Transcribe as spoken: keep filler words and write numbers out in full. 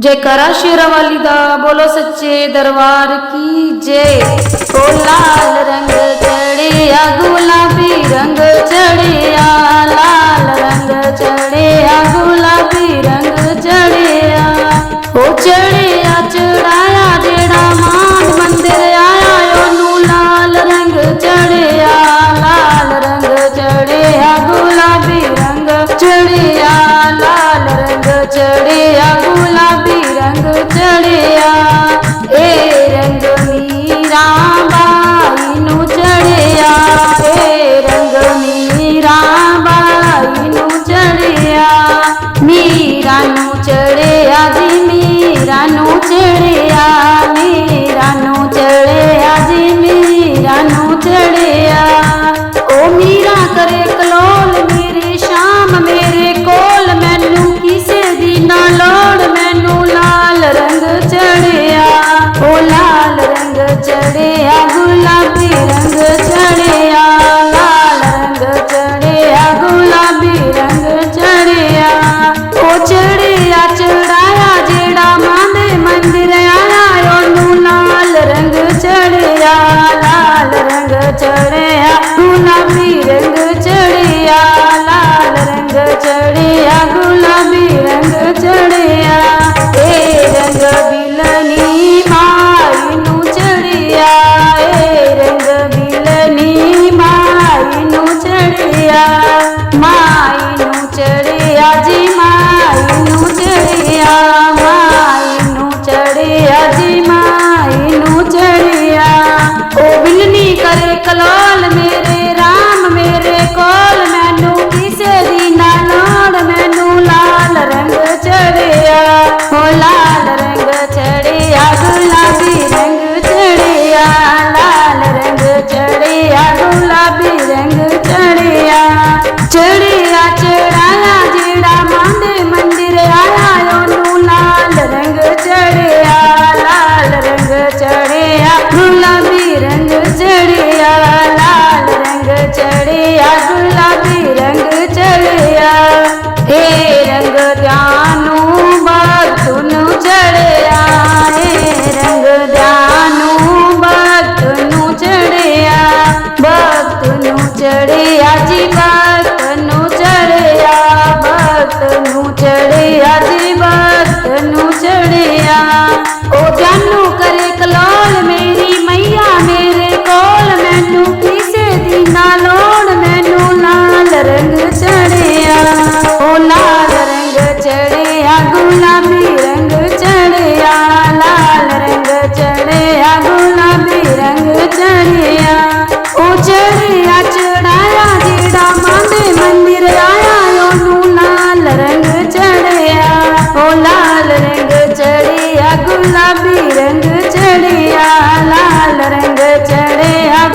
जयकारा शेरा वाली दा, बोलो सच्चे दरबार की जय। ओ लाल रंग चढ़िया, गुलाबी रंग चढ़िया, लाल रंग चढ़िया, गुलाबी रंग चढ़िया। ओ चढ़िया चढ़ाया जेड़ा मान मंदिर आया, ओनू लाल रंग चढ़िया, लाल रंग चढ़िया, गुलाबी रंग चढ़िया, लाल रंग चढ़िया, गुलाबी रंग चढ़िया। ए रंग मीरा बाई नू चढ़िया, ए रंग मीरा बाई नू चढ़िया। मीरा नू चढ़िया जी, मीरा नू चढ़िया, मीरा नू चढ़िया जी, मीरा नू चढ़िया। ओ मीरा करे कलोल मेरे, शाम मेरे कोल, मैनू किसे दी ना लोड़, मैनू लाल रंग चढ़िया। ओ लाल रंग चढ़िया, गुलाबी रंग चढ़िया, लाल रंग चढ़िया, गुलाबी रंग चढ़िया। ओ चढ़िया चढ़ाया जेड़ा मां दे मंदिर आया, ओनू लाल रंग चढ़िया, लाल रंग चढ़िया, गुलाबी रंग चढ़िया, लाल रंग चढ़िया, गुलाबी रंग चढ़िया। ए रंग बिलनी माई नू चढ़िया, ए रंग बिलनी माई नू चढ़िया, माई नू चढ़िया जी, माई नू चढ़िया, माई नू चढ़िया जी, माई नू चढ़िया। ओ बिलनी करे कलोल मेरे, राम मेरे कोल, मैनू किसे दी ना लोड़, मैनू लाल रंग चढ़िया। ओ लाल रंग चढ़िया, गुलाबी रंग चढ़िया, लाल रंग चढ़िया, गुलाबी रंग चढ़िया। चढ़िया चढ़ाया जेड़ा मां दे मंदिर आया, ओनू लाल रंग चढ़िया, लाल रंग चढ़िया, गुलाबी रंग चढ़िया, लाल रंग चढ़िया, गुलाबी रंग चढ़िया। ए रंग ध्यानू भक्त नू चढ़िया, ए रंग ध्यानू भक्त नू चढ़िया, भक्त नू चढ़िया जी, भक्त नू चढ़िया, भक्त नू चढ़िया जी, भक्त नू चढ़िया। ओ जानू करे कलोल मेरी मैया मेरे कोल, मैनू किसे दी ना लोड़, मैनू लाल रंग चढ़िया। ओ लाल रंग चढ़िया, गुलाबी रंग चढ़िया, लाल रंग चढ़िया, गुलाबी रंग चढ़िया। ओ चढ़िया चढ़ाया जेड़ा मां दे मंदिर आया, ओनू लाल रंग चढ़िया। ओ लाल रंग चढ़िया, गुलाबी रंग चढ़िया, लाल रंग चढ़िया,